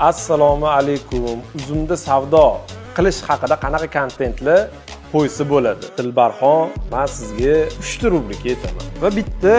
Assalomu alaykum, Uzumda savdo qilish haqida qanaqa kontentlar qo'ysa bo'ladi? Dilbarxon, man sizga uchta rubrika aytaman va bitta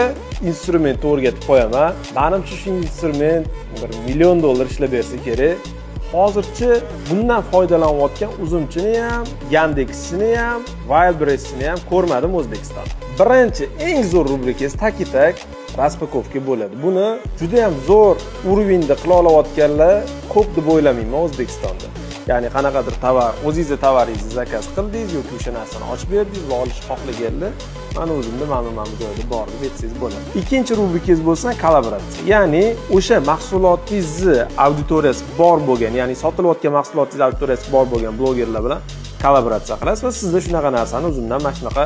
instrumentni o'rgatib qo'yaman. Manimcha, shu instrument 1 million dollar ishlab bersa kerak. Hozircha bundan foydalanayotgan Uzumchini ham, Yandeksini ham, Wildberriesini ham ko'rmadim O'zbekistonda. Birinchi, eng zo'r rubrikasi так и так распаковка bo'ladi. Buni juda ham zo'r уровень da qila olayotganlar ko'p deb o'ylamayman O'zbekistonda. Ya'ni qanaqadir tovar, o'zingizni tovaringizni zakaz qildingiz yoki o'sha narsani ochib berdingiz va olishni xohlaganlar "Mani o'zimda mana bu joyda bor" deb aytsangiz bo'ladi. Ikkinchi rubrikangiz bo'lsa kollaboratsiya, ya'ni o'sha mahsulotingizni auditoriyasi bor bo'lgan, ya'ni sotilayotgan mahsulotingiz auditoriyasi bor bo'lgan blogerlar bilan kollaboratsiya qilasiz va sizda shunaqa narsani Uzumdan mana shunaqa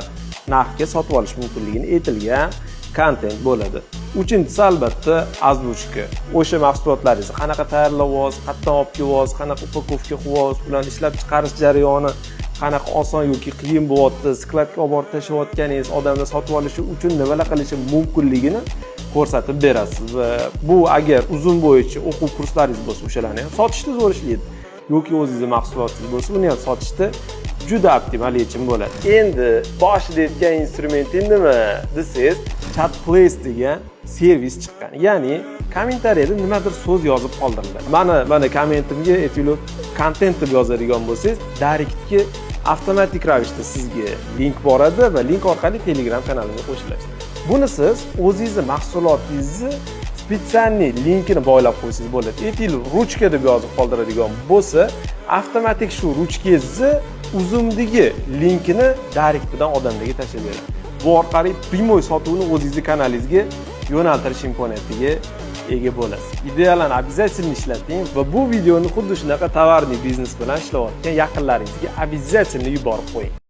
narxga sotib olish mumkinligini aytilgan kontent bo'ladi. Uchinchisi, albatta, озвучка. O'sha mahsulotlaringizni qanaqa tayyorlayapsiz, qayerdan olib kelyapsiz, qanaqa упаковка qilyapsiz, ularni ishlab chiqarish jarayoni qanaqa oson yoki qiyin bo'lyapti, skladga olib borib tashlayotganingiz, odamlar sotib olishi uchun nimalar qilishi mumkinligini ko'rsatib berasiz. Va bu agar Uzum bo'yicha o'quv kurslaringiz bo'lsa, o'shalarni ham sotishda zo'r ishlaydi yoki o'zingizni mahsulotingiz bo'lsa, uni ham sotishda juda optimal yechim bo'ladi. Endi boshida aytgan instrumenting nima desangiz, Chat Place degan servis chiqqan. Ya'ni kommentariyada nimadir so'z yozib qoldiriladi. Mana kommentimga, aytaylik, "kontent" deb yozadigan bo'lsangiz, direktga avtomatik ravishda sizga link boradi va link orqali Telegram kanalimga qo'shilasiz. Buni siz o'zingizni mahsulotingizni специальный linkini boylab qo'ysangiz bo'ladi. Aytaylik, "ruchka" deb yozib qoldiradigan bo'lsa, avtomatik shu ruchkangizni Uzumdagi linkini direktidan odamlarga tashlab beradi. Bu orqali прямой sotuvni o'zingizni kanalingizga yo'naltirish imkoniyatiga ega bo'lasiz. Ideyalarni обязательно ishlating va bu videoni xuddi shunaqa товарный biznes bilan ishlayotgan yaqinlaringizga обязательно yuborib qo'ying.